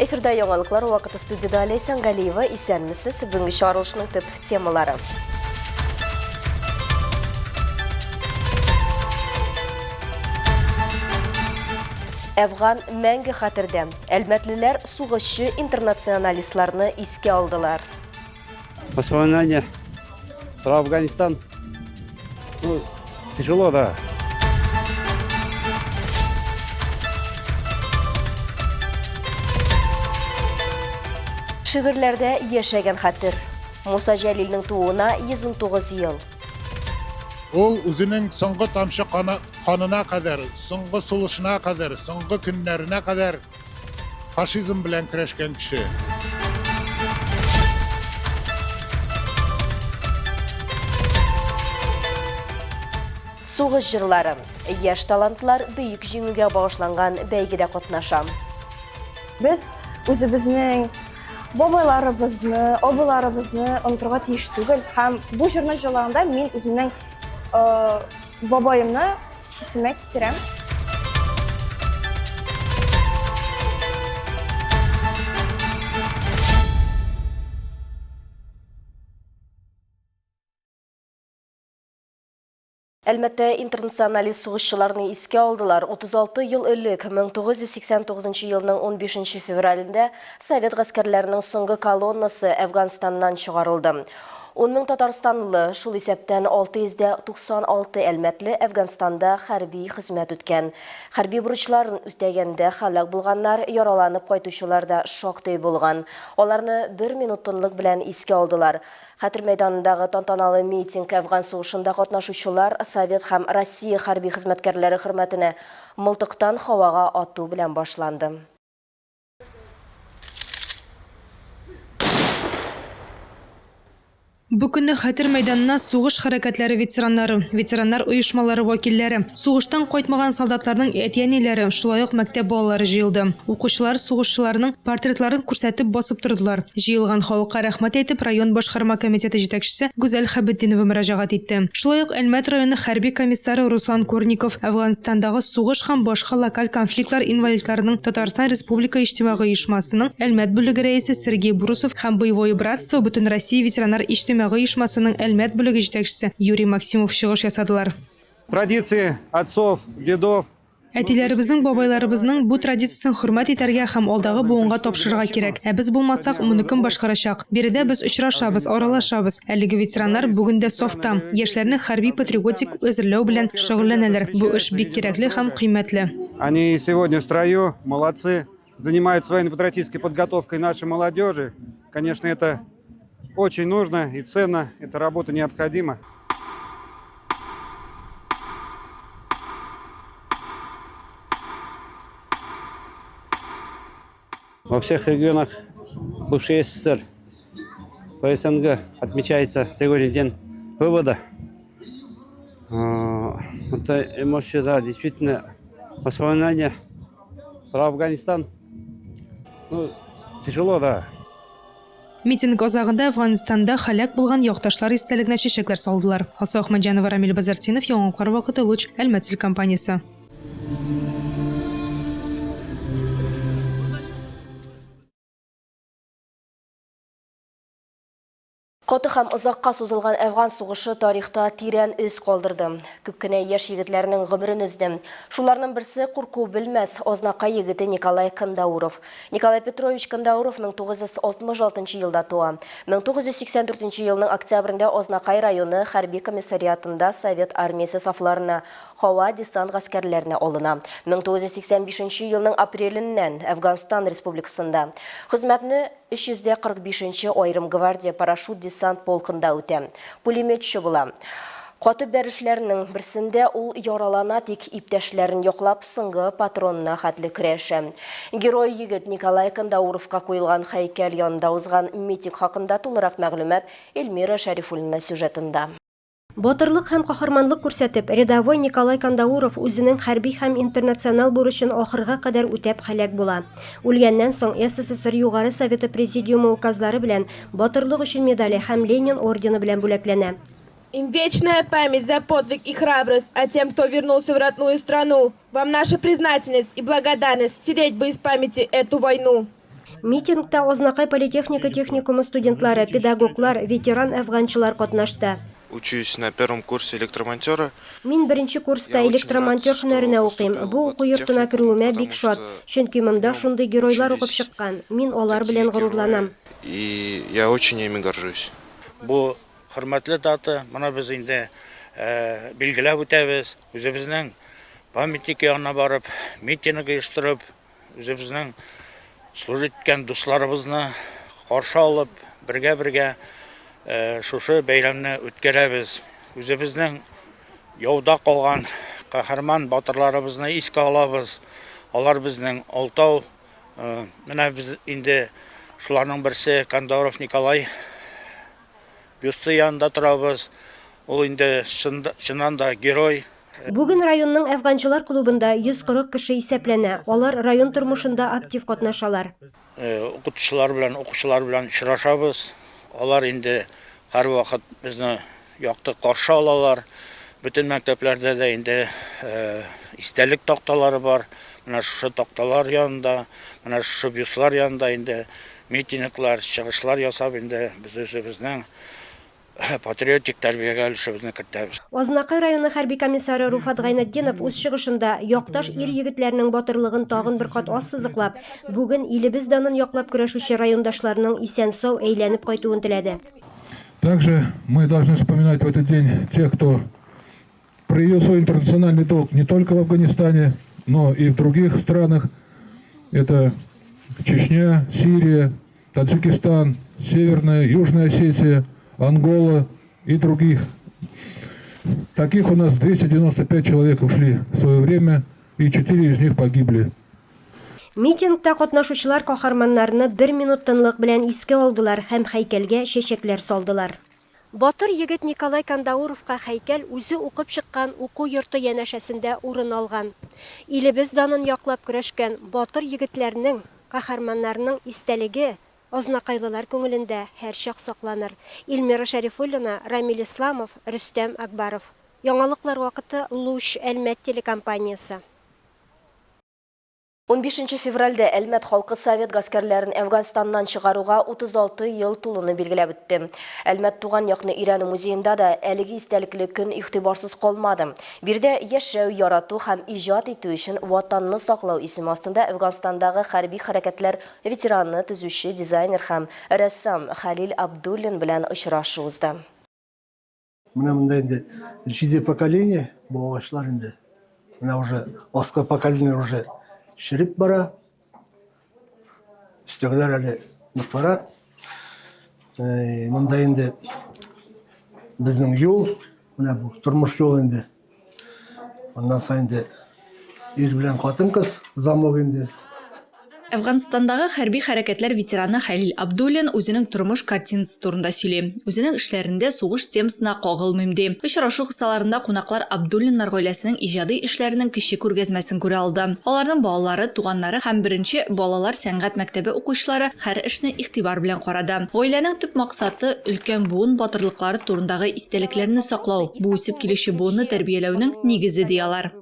Эфирда яңалыклар вакыты студиядә Ләйсән Галиева. Исәнмесез. Бүгенге чыгарылышның төп темалары. Әфган мәңге хәтердә. Әлмәтлеләр сугышчы интернационалистларны искә алдылар. Воспоминания про Афганистан. Ну, тяжело, да. Шигырьләрдә яшәгән хәтер. Муса Җәлилнең тууына 119 ел. Ул үзенең соңгы тамчы каны, канына кадәр, соңгы сулышына кадәр, соңгы көннәренә кадәр фашизм белән көрәшкән кеше. Сугыш җырлары. Яшь талантлар бөек җиңүгә багышланган бәйгедә катнаша. Без үзебезнең бабайларыбызны, абыйларыбызны онытырга тиеш түгел. Һәм бу җырны җырлаганда мин үземнең бабаемны Хисемә китерәм. Әлмәттә интернационалист сугышчыларны искә алдылар. 36 ел элек, 1989 елның 15 февралендә совет гаскәрләренең соңгы колоннасы Әфганстаннан чыгарылды. Ун мең татарстанлы, шул исәптән 696 әлмәтле Әфганстанда хәрби хезмәт үткән. Хәрби бурычларын үтәгәндә һәлак булганнар, яраланып кайтучылар да шактый булган. Аларны бер минут тынлык белән искә алдылар. Хәтер мәйданындагы тантаналы митинг Әфган сугышында катнашучылар, совет һәм Россия хәрби хезмәткәрләре хөрмәтенә мылтыктан һавага ату белән башланды. Бу көнне Хәтер мәйданына сугыш хәрәкәтләре ветераннары, ветераннар оешмалары вәкилләре, сугыштан кайтмаган солдатларның әти-әниләре, шулай ук мәктәп балалары җыелды. Укучылар сугышчыларның портретларын күрсәтеп басып тордылар. Җыелган халыкка рәхмәт әйтеп район башкарма комитеты җитәкчесе Гүзәл Хәбетдинова мөрәҗәгать итте. Шулай ук Әлмәт районы хәрби комиссары Руслан Курников, Әфганстандагы сугыш һәм башка локаль конфликтлар инвалидларының Татарстан Республика иҗтимагый оешмасының Әлмәт бүлеге рәисе Сергей Брусов һәм Боевое братство Бөтенроссия ветераннар иҗтимагый оешмасының Әлмәт бүлеге җитәкчесе Юрий Максимов чыгыш ясадылар. Традиции отцов, дедов. Әтиләребезнең, бабайларыбызның бу традициясен хөрмәт итәргә һәм алдагы буынга тапшырырга кирәк. Ә без булмасак, моны кем башкарачак? Биредә без очрашабыз, аралашабыз. Әлеге ветераннар бүген дә сафта. Яшьләрне хәрби-патриотик әзерләү белән шөгыльләнәләр. Бу эш бик кирәкле һәм кыйммәтле. Они сегодня в строю, молодцы, занимаются военно-патриотической подготовкой нашей молодежи. Конечно, это очень нужно и ценно, эта работа необходима. Во всех регионах бывшей СССР по СНГ отмечается сегодня день вывода. Это эмоции, да, действительно, воспоминания про Афганистан. Ну, тяжело, да. Митинг азагында Әфганстанда һәлак булган якташлар истәлегенә чәчәкләр салдылар. Алсу Әхмәтҗанова, Рамил Базартдинов, Яңалыклар вакыты, Луч, Әлмәт телекомпаниясе. Каты һәм озакка сузылган Әфган сугышы тарихта тирән эз калдырды. Күп кенә яшь егетләрнең гомерен өзде. Шуларның берсе курку белмәс Азнакай егете Николай Кандауров. Николай Петрович Кандауров 1966 елда туа. 1984 елның октябрендә Азнакай районы хәрби комиссариатында Совет армиясе сафларына һава десант гаскәрләренә алына. 1985 елның апреленнән Әфганстан Республикасында хезмәтне 345 нче аерым гвардия парашют-десант полкында үтә. Пулеметчы була. Каты бәрешләрнең берсендә ул яралана, тик иптәшләрен яклап, соңгы патронына хәтле көрәшә. Герой егет Николай Кандауровка куелган һәйкәл янында узган митинг хакында тулырак мәгълүмат Эльмира Шәрифуллина сюжетында. Батырлык һәм каһарманлык күрсәтеп, рядовой Николай Кандауров үзенең хәрби һәм интернационал бурычын ахырга кадәр үтәп һәлак була. Үлгәннән соң СССР Югары Советы Президиумы указлары белән Батырлык өчен медале һәм Ленин ордены белән бүләкләнә. Им вечная память за подвиг и храбрость, а тем, кто вернулся в родную страну, вам наша признательность и благодарность, стереть бы из памяти эту войну. Митингта Азнакай политехника техникумы студентлары, педагоглар, ветеран-әфганчылар катнашты. Учусь на первом курсе электромонтера. Мин беренче курста электромонтер һөнәренә укыйм. Бу уку йортына керүемә бик шат, чөнки монда шундый геройлар укып чыккан, мин алар белән горурланам. И я очень ими горжусь. Бу хөрмәтле дата, моны без инде билгеләп үтәбез. Үзебезнең памятник янына барып, митинг оештырып, Үзебезнең служить иткән дусларыбызны каршы алып, бергә-бергә шушы бәйрәмне үткәрәбез. Үзебезнең яуда калган каһарман батырларыбызны искә алабыз. Алар безнең алтау. Менә без инде шуларның берсе Кандауров Николай бюсты янында торабыз. Ул инде чыннан да герой. Бүген районның әфганчылар клубында 140 кеше исәпләнә, алар район тормышында актив катнашалар. Укытучылар белән, укучылар белән очрашабыз. Алар инде һәрвакыт безне якты каршы алалар. Бөтен мәктәпләрдә дә инде истәлек такталары бар. Менә шушы такталар янында, менә шушы бюстлар янында инде митинглар, чыгышлар ясап инде без үзебезнең патриотик тәрбиягә өлешебезне кертәбез. Азнакай районы хәрби комиссары Руфат Гайнетдинов үз чыгышында якташ ир-егетләрнең батырлыгын тагын бер кат ассызыклап, бүген илебез данын яклап көрәшүче райондашларның исән-сау әйләнеп кайтуын теләде. Также мы должны вспоминать в этот день тех, кто проявил свой интернациональный долг не только в Афганистане, но и в других странах. Это Чечня, Сирия, Таджикистан, Северная, Южная Осетия, Ангола и других. Таких у нас 295 человек ушли в свое время, и 4 из них погибли. Митингта катнашучылар каһарманнарны бер минут тынлык белән искә алдылар һәм һәйкәлгә чәчәкләр салдылар. Батыр егет Николай Кандауровка һәйкәл үзе укып чыккан уку йорты янәшәсендә урын алган. Илебез данын яклап көрәшкән батыр егетләрнең, каһарманнарның истәлеге азнакайлылар күңелендә һәрчак сакланыр. Эльмира Шәрифуллина, Рамил Исламов, Рөстәм Акбаров. Яңалыклар вакыты, Луч, Әлмәт телекомпаниясе. 15 февральдә Әлмәт халкы совет гаскәрләрен Әфганстаннан чыгаруга 36 ел тулуны билгеләп үтте. Әлмәт туган якны өйрәнү музеенда да әлеге истәлекле көн игътибарсыз калмады. Биредә Яшәү, ярату һәм иҗат итү өчен Ватанны саклау исеме астында Әфганстандагы хәрби хәрәкәтләр ветераны, төзүче, дизайнер һәм рәссам Хәлил Абдуллин белән очрашу узды. Менә монда инде җиде поколение бу агачлар инде. Менә уже аскы поколение уже череп бара. Өстәгеләр әле ныклырак. Э, монда инде безнең юл, менә бу тормыш юлы инде. Аннан соң инде ир белән хатын-кыз замок инде. Әфганстандагы хәрби хәрәкәтләр ветераны Хәлил Абдуллин үзенең тормыш картинасы турында сөйли. Үзенең эшләрендә сугыш темасына кагылмыйм, ди. Очрашу кысаларында кунаклар Абдуллиннар гаиләсенең иҗади эшләренең кече күргәзмәсен күрә алды. Аларның балалары, туганнары һәм беренче балалар сәнгать мәктәбе укучылары һәр эшне игътибар белән карады. Гаиләнең төп максаты, өлкән буын батырлыклары турындагы истәлекләрне саклау. Бу үсеп килүче буынны тәрбияләүнең нигезе, ди алар.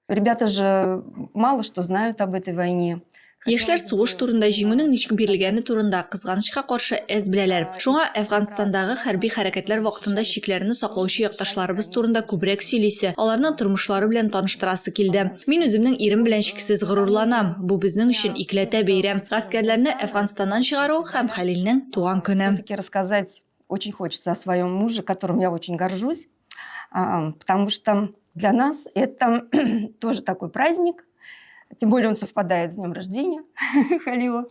Ребята же мало что знают об этой войне. Яшьләр сугыш турында, җиңүнең ничек бирелгәне турында, кызганычка каршы, әз беләләр. Шуңа Әфганстандагы хәрби хәрәкәтләр вакытында чикләрне саклаучы якташларыбыз турында күбрәк сөйлисе, аларның тормышлары белән таныштырасы килде. Мин үземнең ирем белән чиксез горурланам. Бу безнең өчен икеләтә бәйрәм. Гаскәрләрне Әфганстаннан чыгару һәм Хәлилнең туган көне. Все-таки рассказать очень хочется о своем муже, которым я очень горжусь, потому что для нас это тоже такой праздник, тем более он совпадает с днем рождения Халила.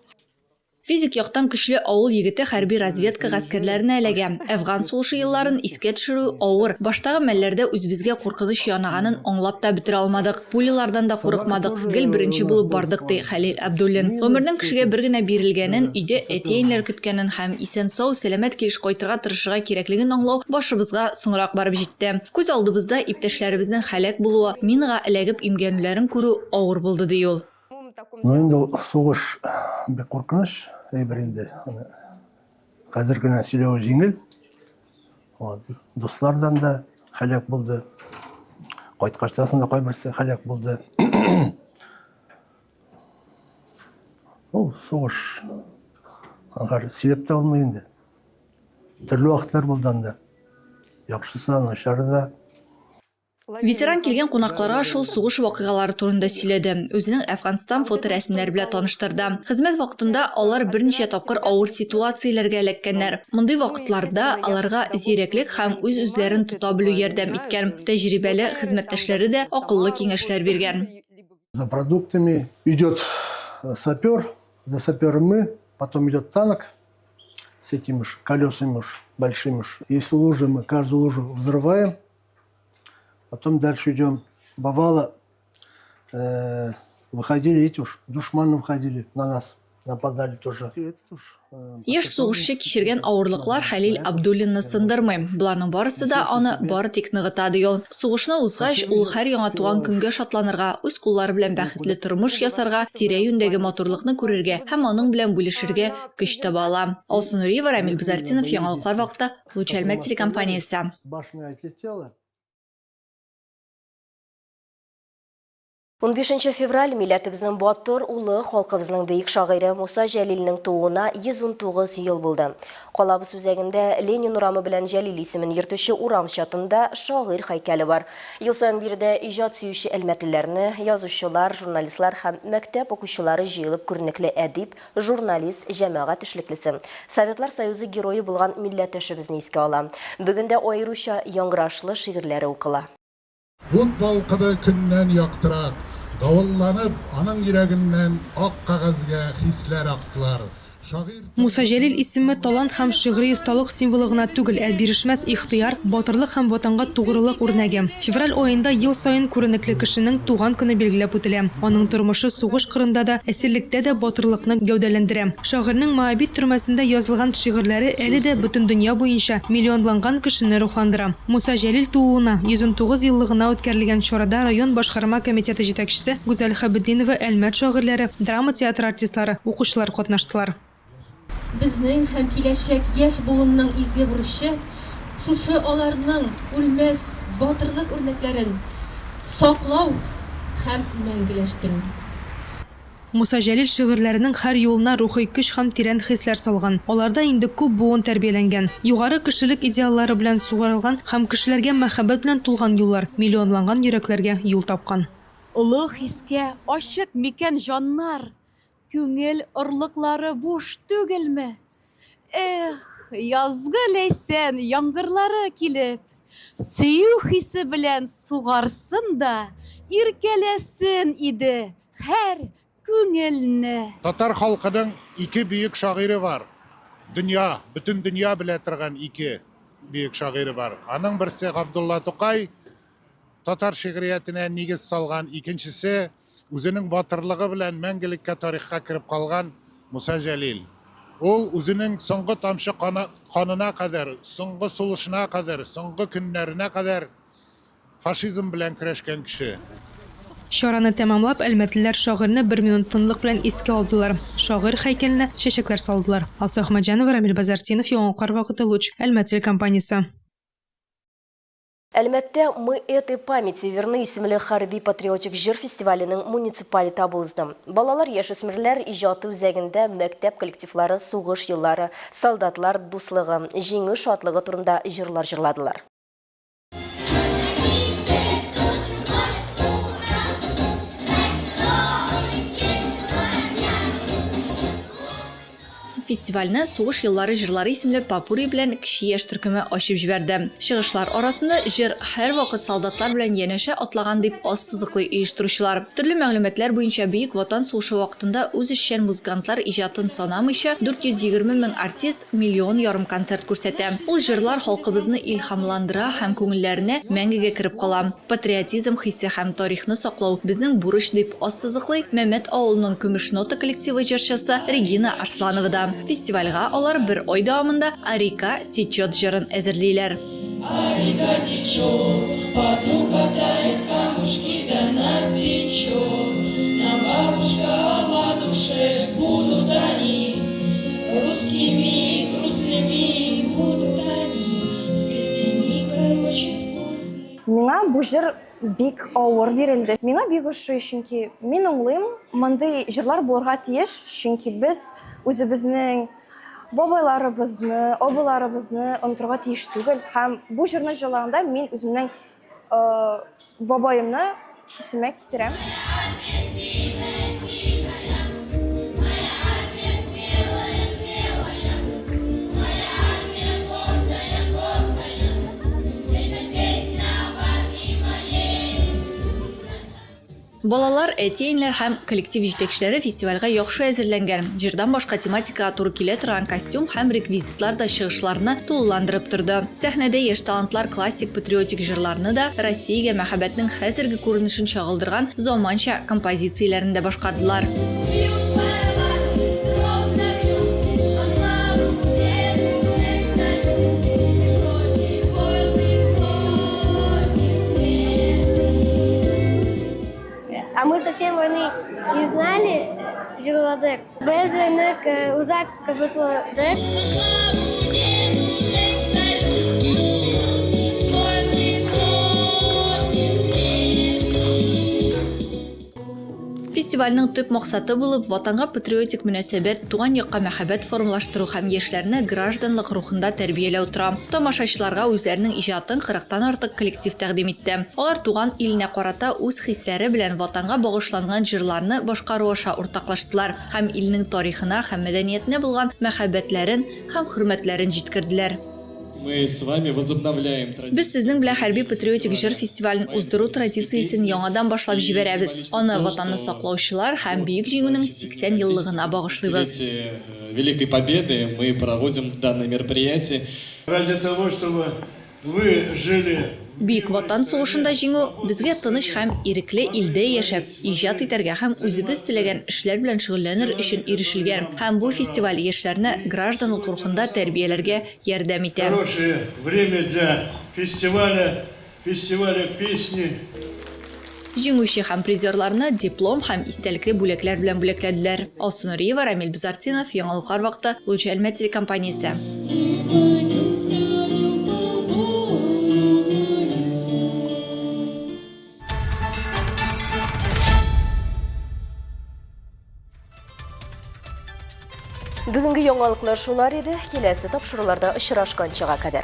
Физик яктан көчле авыл егете хәрби разведка гаскәрләренә эләгә. Әфган сугышы елларын искә төшерү авыр. Баштагы мәлләрдә үзебезгә куркыныч янаганын аңлап та бетерә алмадык. Пулялардан да курыкмадык, гел беренче булып бардык, ди Хәлил Абдуллин. Гомернең кешегә бер генә бирелгәнен, өйдә әти-әниләр көткәнен һәм исән-сау, сәламәт килеш кайтырга тырышырга кирәклеген аңлау башыбызга соңрак барып җитте. Күз алдыбызда иптәшләребезнең һәлак булуы, минага эләгеп имгәнүләрен күрү авыр булды, ди ул. Ну инде ул сугыш бик куркыныч әйбер инде. Аны хәзер генә сөйләве җиңел. Вот. Дуслардан да һәлак булды. Кайткачтан соң да кайберсе һәлак булды. Ну, сугыш. Аңар сөйләп тә булмый инде. Төрле вакытлар булды анда. Яхшысы да, начары да. Ветеран килгән кунакларга шул сугыш вакыйгалары турында сөйләде, үзенең Әфганстан фоторәсемнәре белән таныштырды. Хезмәт вакытында алар берничә тапкыр авыр ситуацияләргә эләккәннәр. Мондый вакытларда аларга зирәклек һәм үз-үзләрен тота белү ярдәм иткән. Тәҗрибәле хезмәттәшләре дә акыллы киңәшләр биргән. За продуктами идет сапер, за сапером мы, потом идет танк с этими ж колесами уж большими уж. Если лужи, мы каждую лужу взрываем, потом дальше идем. Бывало, э, выходили эти уж, душманы выходили на нас, нападали тоже. Яшь сугышчы кичергән авырлыклар Хәлил Абдуллинны сындырмый. Боларның барысы да аны бары тик ныгыта, ди ул. Сугышны узгач, ул һәр яңа туган көнгә шатланырга, үз куллары белән бәхетле тормыш ясарга, тирә-юньдәге матурлыкны күрергә һәм аның белән бүлешергә көч таба ала. Алсу Нуриева, Рамил Базартдинов, Яңалыклар вакыты, Луч Әлмәт телекомпаниясе. Башня отлетела. 15 февраль милләтебезнең батыр улы, халкыбызның бөек шагыйре Муса Җәлилнең тууына 119 ел булды. Калабыз үзәгендә Ленин урамы белән Җәлил исемен йөртүче урам чатында шагыйрь һәйкәле бар. Ел саен биредә иҗат сөюче әлмәтлеләрне, язучылар, журналистлар һәм мәктәп укучылары җыелып күренекле әдип, журналист, җәмәгать эшлеклесе, Советлар Союзы Герое булган милләттәшебезне искә ала. Бүген дә аеруча яңгырашлы шигырьләре укыла. Ут балкыды көннән яктырак. Давылланып, аның йөрәгеннән ак кәгазьгә хисләр актылар. Шагыйрь. Муса Җәлил исеме талант һәм шигъри осталык символы гына түгел, ә бирешмәс ихтыяр, батырлык һәм Ватанга тугрылык үрнәге. Февраль аенда ел саен күренекле кешенең туган көне билгеләп үтелә. Аның тормышы сугыш кырында да, әсирлектә дә батырлыкны гәүдәләндерә. Шагыйрьнең Моабит төрмәсендә язылган шигырьләре әле дә бөтен дөнья буенча миллионланган кешене рухландыра. Муса Җәлил тууына 119 еллыгына үткәрелгән чарада район башкарма комитеты җитәкчесе Гүзәл Хәбетдинова, Әлмәт шагыйрьләре, драма театры артистлары, укучылар катнаштылар. Безнең һәм киләчәк яшь буынның изге бурычы, шушы аларның үлмәс батырлык үрнәкләрен саклау һәм мәңгеләштерү. Муса Җәлил шигырьләренең һәр юлына рухи көч һәм тирән хисләр салган. Аларда инде күп буын тәрбияләнгән. Югары кешелек идеаллары белән сугарылган һәм кешеләргә мәхәббәт белән тулган юллар миллионланган йөрәкләргә юл тапкан. Олы хискә ачык микән җаннар? Күңел орлыклары буш түгелме? Эх, язгы ләйсән яңгырлары килеп, сөю хисе белән сугарсын да, иркәләсен иде һәр күңелне. Татар халкының ике бөек шагыйре бар. Дөнья, бөтен дөнья белә торган ике бөек шагыйре бар. Аның берсе Габдулла Тукай, татар шигъриятенә нигез салган, икенчесе, үзенең батырлыгы белән мәңгелеккә тарихка кереп калган Муса Җәлил. Ул үзенең соңгы тамчы канына кадәр, соңгы сулышына кадәр, соңгы көннәренә кадәр фашизм белән көрәшкән кеше. Чараны тәмамлап, әлмәтлеләр шагыйрьне бер минут тынлык белән искә алдылар, шагыйрь һәйкәленә чәчәкләр салдылар. Алсу Әхмәтҗанова, Рамил Базартдинов, Яңалыклар вакыты, Луч, Әлмәт телекомпаниясе. Әлмәттә Мы этой памяти верны исемле хәрби-патриотик җыр фестиваленең муниципаль этабы узды. Балалар, яшүсмерләр иҗаты үзәгендә мәктәп коллективлары сугыш еллары, солдатлар дуслыгы, җиңү шатлыгы турында җырлар җырладылар. Фестивальне Сугыш еллары җырлары исемле попурри белән кече яшь төркеме ачып җибәрде. Чыгышлар арасында җыр һәрвакыт солдатлар белән янәшә атлаган дип ассызыклый оештыручылар. Төрле мәгълүматлар буенча, Бөек Ватан сугышы вакытында үзешчән музыкантлар иҗатын санамыйча, 420 мең артист миллион ярым концерт күрсәтә. Ул җырлар халкыбызны илһамландыра һәм күңелләренә мәңгегә кереп кала. Патриотизм хисе һәм тарихны саклау, безнең бурыч, дип ассызыклый Мәмәт авылының Көмеш нота коллективы җырчысы Регина Арсланова да. Фестивальгә алар бер ай дәвамында А река течет җырын әзерлиләр. А река течет, по дну катает камушки да напечет нам бабушка оладушек, будут они русскими грустными, будут они с костяникой очень вкусные. Миңа Миңа бу җыр бик авыр бирелде. Миңа бик ошый, чөнки мин аңлыйм, мондый җырлар булырга тиеш, чөнки без үзебезнең бабайларыбызны, абыйларыбызны онытырга тиеш түгел. Һәм бу җырны җырлаганда мин үземнең бабаемны хисемә китерәм. Балалар, әти-әниләр һәм коллектив җитәкчеләре фестивальгә яхшы әзерләнгән. Җырдан башка тематикага туры килә торган костюм һәм реквизитлар да чыгышларны тулыландырып торды. Сәхнәдә яшь талантлар классик патриотик җырларны да, Россиягә мәхәббәтнең хәзерге күренешен чагылдырган заманча композицияләрне дә башкардылар. А мы совсем войны не знали, җырладык. Без нык озак кабатладык. Фестивальнең төп максаты булып Ватанга патриотик мөнәсәбәт, туган якка мәхәббәт формалаштыру һәм яшьләрне гражданлык рухында тәрбияләү тора. Тамашачыларга үзләренең иҗатын кырыктан артык коллектив тәкъдим итте. Алар туган иленә карата үз хисләре белән Ватанга багышланган җырларны башкару аша уртаклаштылар һәм илнең тарихына һәм мәдәниятенә булган мәхәббәтләрен һәм хөрмәтләрен җиткерделәр. Мы с вами возобновляем традицию. Без сезнең белән хәрби-патриотик җыр фестивален уздыру традициясен яңадан башлап җибәрәбез. Аны Ватанны саклаучылар һәм Бөек Җиңүнең 80 еллыгына багышлыйбыз. Великой Победы мы проводим данное мероприятие. Ради того, чтобы вы жили. Бөек Ватан сугышында җиңү безгә тыныч һәм ирекле илдә яшәп, иҗат итәргә һәм үзебез теләгән эшләр белән шөгыльләнер өчен ирешелгән. Һәм бу фестиваль яшьләрне гражданлык рухында тәрбияләргә ярдәм итә. Хорошее время для фестиваля, фестиваля песни. Җиңүче һәм призерларны диплом һәм истәлекле бүләкләр белән бүләкләделәр. Алсу Нуриева, Рамил Безартинов, Яңалыклар вакыты, Луч Әлмәт телекомпаниясе. Бүгенге яңалыклар шулар иде. Киләсе тапшыруларда очрашканчыга кадәр.